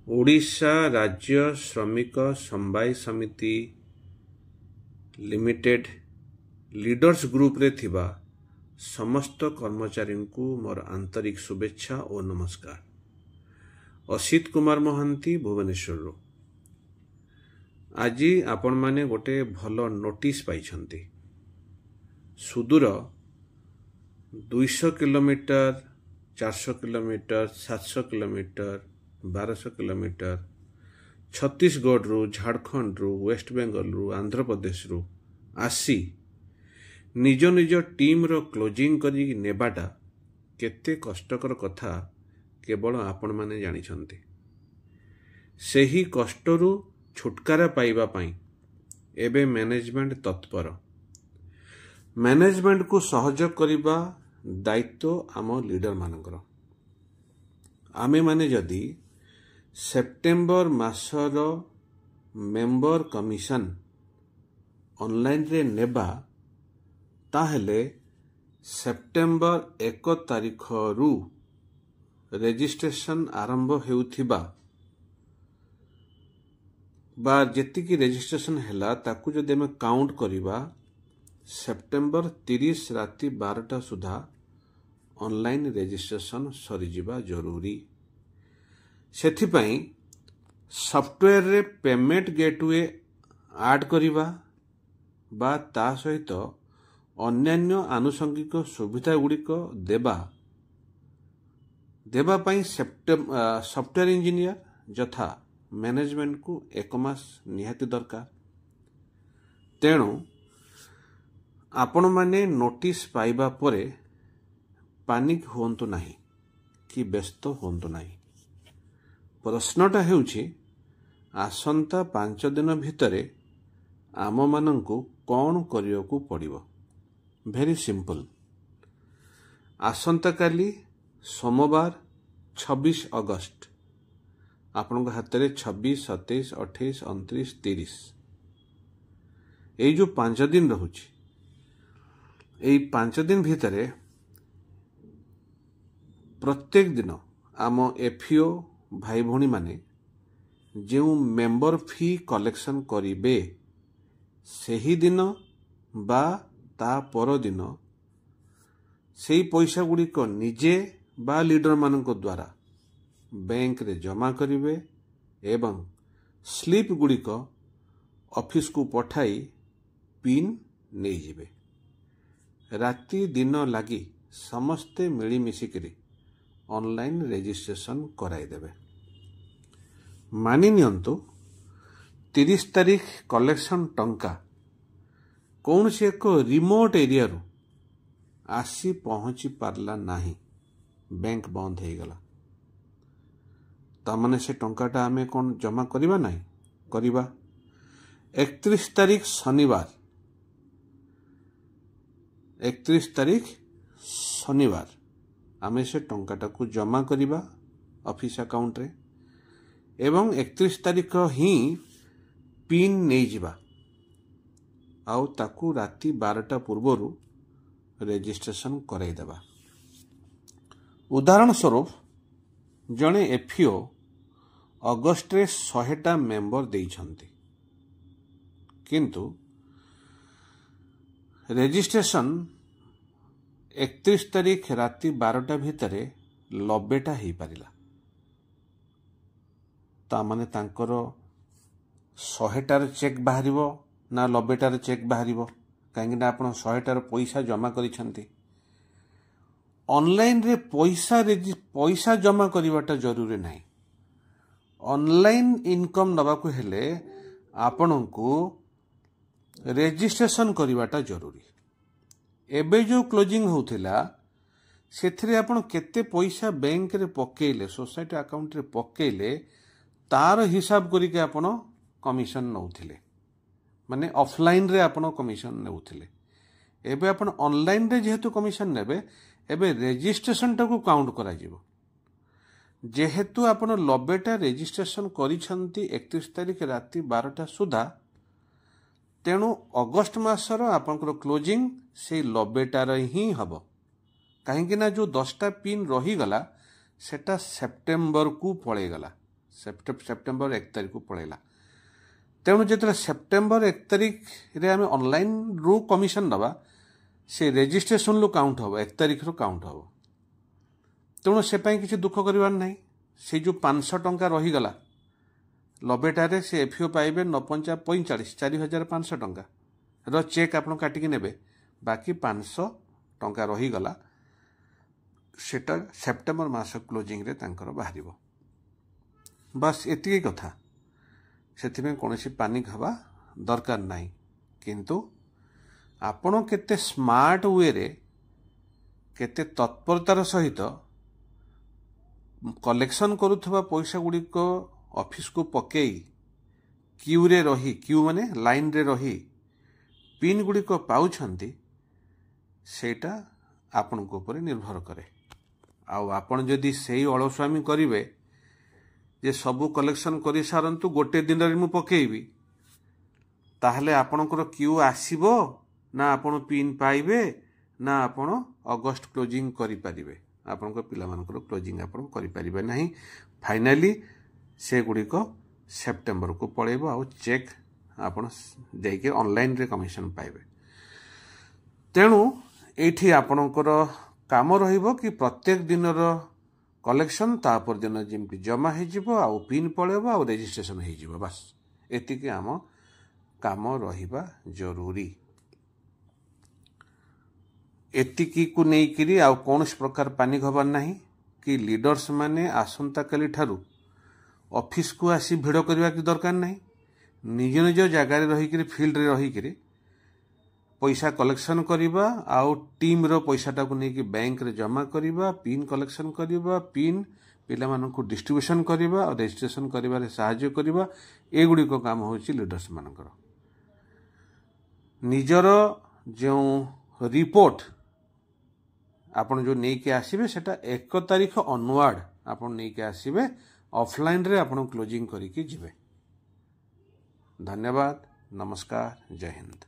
ଓଡ଼ିଶା ରାଜ୍ୟ ଶ୍ରମିକ ସମବାୟ ସମିତି ଲିମିଟେଡ୍ ଲିଡର୍ସ ଗ୍ରୁପରେ ଥିବା ସମସ୍ତ କର୍ମଚାରୀଙ୍କୁ ମୋର ଆନ୍ତରିକ ଶୁଭେଚ୍ଛା ଓ ନମସ୍କାର। ଅସିତ କୁମାର ମହାନ୍ତି, ଭୁବନେଶ୍ୱରରୁ। ଆଜି ଆପଣମାନେ ଗୋଟେ ଭଲ ନୋଟିସ୍ ପାଇଛନ୍ତି। ସୁଦୂର 200 କିଲୋମିଟର, 400 କିଲୋମିଟର, 700 କିଲୋମିଟର, 1200 କିଲୋମିଟର ଛତିଶଗଡ଼ରୁ, ଝାଡ଼ଖଣ୍ଡରୁ, ୱେଷ୍ଟବେଙ୍ଗଲରୁ, ଆନ୍ଧ୍ରପ୍ରଦେଶରୁ ଆସି ନିଜ ନିଜ ଟିମ୍ର କ୍ଲୋଜିଂ କରିକି ନେବାଟା କେତେ କଷ୍ଟକର କଥା କେବଳ ଆପଣମାନେ ଜାଣିଛନ୍ତି। ସେହି କଷ୍ଟରୁ ଛୁଟକାରା ପାଇବା ପାଇଁ ଏବେ ମ୍ୟାନେଜମେଣ୍ଟ ତତ୍ପର। ମ୍ୟାନେଜମେଣ୍ଟକୁ ସହଯୋଗ କରିବା ଦାୟିତ୍ୱ ଆମ ଲିଡରମାନଙ୍କର। ଆମେମାନେ ଯଦି ସେପ୍ଟେମ୍ବର ମାସର ମେମ୍ବର କମିଶନ ଅନଲାଇନରେ ନେବା, ତାହେଲେ ସେପ୍ଟେମ୍ବର 1 ତାରିଖରୁ ରେଜିଷ୍ଟ୍ରେସନ ଆରମ୍ଭ ହେଉଥିବା ବା ଯେତିକି ରେଜିଷ୍ଟ୍ରେସନ ହେଲା, ତାକୁ ଯଦି ଆମେ କାଉଣ୍ଟ କରିବା, ସେପ୍ଟେମ୍ବର 30 ରାତି 12ଟା ସୁଦ୍ଧା ଅନଲାଇନ୍ ରେଜିଷ୍ଟ୍ରେସନ ସରିଯିବା ଜରୁରୀ। ସେଥିପାଇଁ ସଫ୍ଟୱେରରେ ପେମେଣ୍ଟ ଗେଟୱେ ଆଡ୍ କରିବା ବା ତା ସହିତ ଅନ୍ୟାନ୍ୟ ଆନୁଷଙ୍ଗିକ ସୁବିଧା ଗୁଡ଼ିକ ଦେବା ପାଇଁ ସଫ୍ଟୱେର ଇଞ୍ଜିନିୟର ଯଥା ମ୍ୟାନେଜମେଣ୍ଟକୁ ଏକ ମାସ ନିହାତି ଦରକାର। ତେଣୁ ଆପଣମାନେ ନୋଟିସ୍ ପାଇବା ପରେ ପାନିକ୍ ହୁଅନ୍ତୁ ନାହିଁ କି ବ୍ୟସ୍ତ ହୁଅନ୍ତୁ ନାହିଁ। ପ୍ରଶ୍ନଟା ହେଉଛି, ଆସନ୍ତା 5 ଦିନ ଭିତରେ ଆମମାନଙ୍କୁ କ'ଣ କରିବାକୁ ପଡ଼ିବ? Very simple. ଆସନ୍ତାକାଲି ସୋମବାର 26 ଅଗଷ୍ଟ, ଆପଣଙ୍କ ହାତରେ 26, 27, 28, 29, 30, ଏଇ ଯେଉଁ 5 ଦିନ ରହୁଛି, ଏଇ 5 ଦିନ ଭିତରେ ପ୍ରତ୍ୟେକ ଦିନ ଆମ ଏଫ୍ଇଓ ଭାଇ ଭଉଣୀମାନେ ଯେଉଁ ମେମ୍ବର ଫି କଲେକ୍ସନ୍ କରିବେ, ସେହିଦିନ ବା ତା ପରଦିନ ସେଇ ପଇସା ଗୁଡ଼ିକ ନିଜେ ବା ଲିଡରମାନଙ୍କ ଦ୍ୱାରା ବ୍ୟାଙ୍କରେ ଜମା କରିବେ ଏବଂ ସ୍ଲିପ୍ ଗୁଡ଼ିକ ଅଫିସକୁ ପଠାଇ ପିନ୍ ନେଇଯିବେ। ରାତି ଦିନ ଲାଗି ସମସ୍ତେ ମିଳିମିଶିକିରି ଅନଲାଇନ୍ ରେଜିଷ୍ଟ୍ରେସନ କରାଇଦେବେ। ମାନି ନିଅନ୍ତୁ, 30 ତାରିଖ କଲେକ୍ସନ ଟଙ୍କା କୌଣସି ଏକ ରିମୋଟ୍ ଏରିଆରୁ ଆସି ପହଞ୍ଚି ପାରିଲା ନାହିଁ, ବ୍ୟାଙ୍କ ବନ୍ଦ ହେଇଗଲା। ତାମାନେ ସେ ଟଙ୍କାଟା ଆମେ କ'ଣ ଜମା କରିବା ନାହିଁ? କରିବା। 31 ତାରିଖ ଶନିବାର, 31 ତାରିଖ ଶନିବାର ଆମେ ସେ ଟଙ୍କାଟାକୁ ଜମା କରିବା ଅଫିସ ଆକାଉଣ୍ଟରେ ଏବଂ 31 ତାରିଖ ହିଁ ପିନ୍ ନେଇଯିବା ଆଉ ତାକୁ ରାତି 12ଟା ପୂର୍ବରୁ ରେଜିଷ୍ଟ୍ରେସନ କରାଇଦେବା। ଉଦାହରଣ ସ୍ୱରୂପ, ଜଣେ ଏଫ୍ଇଓ ଅଗଷ୍ଟରେ 100ଟା ମେମ୍ବର ଦେଇଛନ୍ତି, କିନ୍ତୁ ରେଜିଷ୍ଟ୍ରେସନ 31 ତାରିଖ ରାତି 12ଟା ଭିତରେ 90ଟା ହେଇପାରିଲା। ତାମାନେ ତାଙ୍କର 100ଟାର ଚେକ୍ ବାହାରିବ ନା 90ଟାର ଚେକ୍ ବାହାରିବ? କାହିଁକିନା ଆପଣ 100ଟାର ପଇସା ଜମା କରିଛନ୍ତି। ଅନଲାଇନରେ ପଇସା ଜମା କରିବାଟା ଜରୁରୀ ନାହିଁ। ଅନଲାଇନ୍ ଇନକମ୍ ନେବାକୁ ହେଲେ ଆପଣଙ୍କୁ ରେଜିଷ୍ଟ୍ରେସନ କରିବାଟା ଜରୁରୀ। ଏବେ ଯେଉଁ କ୍ଲୋଜିଂ ହେଉଥିଲା, ସେଥିରେ ଆପଣ କେତେ ପଇସା ବ୍ୟାଙ୍କରେ ପକେଇଲେ, ସୋସାଇଟି ଆକାଉଣ୍ଟରେ ପକେଇଲେ, ତାର ହିସାବ କରିକି ଆପଣ କମିଶନ ନେଉଥିଲେ, ମାନେ ଅଫଲାଇନରେ ଆପଣ କମିଶନ ନେଉଥିଲେ। ଏବେ ଆପଣ ଅନଲାଇନରେ ଯେହେତୁ କମିଶନ ନେବେ, ଏବେ ରେଜିଷ୍ଟ୍ରେସନଟାକୁ କାଉଣ୍ଟ କରାଯିବ। ଯେହେତୁ ଆପଣ 90ଟା ରେଜିଷ୍ଟ୍ରେସନ କରିଛନ୍ତି 31 ତାରିଖ ରାତି 12ଟା ସୁଦ୍ଧା, ତେଣୁ ଅଗଷ୍ଟ ମାସର ଆପଣଙ୍କର କ୍ଲୋଜିଂ ସେଇ 90ଟାର ହିଁ ହେବ। କାହିଁକି ନା ଯେଉଁ 10ଟା ପିନ୍ ରହିଗଲା, ସେଟା ସେପ୍ଟେମ୍ବରକୁ ପଳେଇଗଲା। ସେପ୍ଟେମ୍ବର 1 ତାରିଖକୁ ପଳେଇଲା। ତେଣୁ ଯେତେବେଳେ ସେପ୍ଟେମ୍ବର 1 ତାରିଖରେ ଆମେ ଅନଲାଇନ୍ରୁ କମିଶନ ନେବା, ସେ ରେଜିଷ୍ଟ୍ରେସନରୁ କାଉଣ୍ଟ ହେବ, 1 ତାରିଖରୁ କାଉଣ୍ଟ ହେବ। ତେଣୁ ସେ ପାଇଁ କିଛି ଦୁଃଖ କରିବାର ନାହିଁ। ସେ ଯେଉଁ 500 ଟଙ୍କା ରହିଗଲା 90ଟାରେ, ସେ ଏଫିଓ ପାଇବେ 9 ପଞ୍ଚା 45, 4500 ଟଙ୍କାର ଚେକ୍ ଆପଣ କାଟିକି ନେବେ। ବାକି 500 ଟଙ୍କା ରହିଗଲା, ସେଟା ସେପ୍ଟେମ୍ବର ମାସ କ୍ଲୋଜିଂରେ ତାଙ୍କର ବାହାରିବ। ବାସ୍, ଏତିକି କଥା। ସେଥିପାଇଁ କୌଣସି ପାନିକ୍ ହେବା ଦରକାର ନାହିଁ। କିନ୍ତୁ ଆପଣ କେତେ ସ୍ମାର୍ଟ ୱେରେ, କେତେ ତତ୍ପରତାର ସହିତ କଲେକ୍ସନ୍ କରୁଥିବା ପଇସା ଗୁଡ଼ିକ ଅଫିସକୁ ପକେଇ କ୍ୟୁରେ ରହି, କ୍ୟୁ ମାନେ ଲାଇନ୍ରେ ରହି ପିନ୍ ଗୁଡ଼ିକ ପାଉଛନ୍ତି, ସେଇଟା ଆପଣଙ୍କ ଉପରେ ନିର୍ଭର କରେ। ଆଉ ଆପଣ ଯଦି ସେଇ ଅଳସୁଆମି କରିବେ ଯେ ସବୁ କଲେକ୍ସନ୍ କରିସାରନ୍ତୁ, ଗୋଟେ ଦିନରେ ମୁଁ ପକେଇବି, ତାହେଲେ ଆପଣଙ୍କର କ୍ୟୁ ଆସିବ ନା ଆପଣ ପିନ୍ ପାଇବେ, ନା ଆପଣ ଅଗଷ୍ଟ କ୍ଲୋଜିଂ କରିପାରିବେ। ଆପଣଙ୍କ ପିଲାମାନଙ୍କର କ୍ଲୋଜିଂ ଆପଣ କରିପାରିବେ ନାହିଁ। ଫାଇନାଲି ସେଗୁଡ଼ିକ ସେପ୍ଟେମ୍ବରକୁ ପଳେଇବ ଆଉ ଚେକ୍ ଆପଣ ଯାଇକି ଅନଲାଇନ୍ରେ କମିଶନ ପାଇବେ। ତେଣୁ ଏଇଠି ଆପଣଙ୍କର କାମ ରହିବ କି ପ୍ରତ୍ୟେକ ଦିନର କଲେକ୍ସନ୍ ତା ପରଦିନ ଯେମିତି ଜମା ହେଇଯିବ ଆଉ ପିନ୍ ପଳେଇବ ଆଉ ରେଜିଷ୍ଟ୍ରେସନ୍ ହେଇଯିବ। ବାସ୍, ଏତିକି ଆମ କାମ ରହିବା ଜରୁରୀ। ଏତିକିକୁ ନେଇକିରି ଆଉ କୌଣସି ପ୍ରକାର ପାନିକ୍ ହେବାର ନାହିଁ କି ଲିଡର୍ସ ମାନେ ଆସନ୍ତାକାଲି ଠାରୁ ଅଫିସକୁ ଆସି ଭିଡ଼ କରିବା କି ଦରକାର ନାହିଁ। ନିଜ ନିଜ ଜାଗାରେ ରହିକିରି, ଫିଲ୍ଡରେ ରହିକିରି ପଇସା କଲେକ୍ସନ୍ କରିବା ଆଉ ଟିମ୍ର ପଇସାଟାକୁ ନେଇକି ବ୍ୟାଙ୍କରେ ଜମା କରିବା, ପିନ୍ କଲେକ୍ସନ୍ କରିବା, ପିନ୍ ପିଲାମାନଙ୍କୁ ଡିଷ୍ଟ୍ରିବ୍ୟୁସନ୍ କରିବା ଆଉ ରେଜିଷ୍ଟ୍ରେସନ୍ କରିବାରେ ସାହାଯ୍ୟ କରିବା, ଏଗୁଡ଼ିକ କାମ ହେଉଛି ଲିଡର୍ସ ମାନଙ୍କର। ନିଜର ଯେଉଁ ରିପୋର୍ଟ ଆପଣ ଯେଉଁ ନେଇକି ଆସିବେ, ସେଟା 1 ତାରିଖ ଅନୱାର୍ଡ଼ ଆପଣ ନେଇକି ଆସିବେ। ଅଫଲାଇନ୍ରେ ଆପଣ କ୍ଲୋଜିଂ କରିକି ଯିବେ। ଧନ୍ୟବାଦ, ନମସ୍କାର, ଜୟ ହିନ୍ଦ।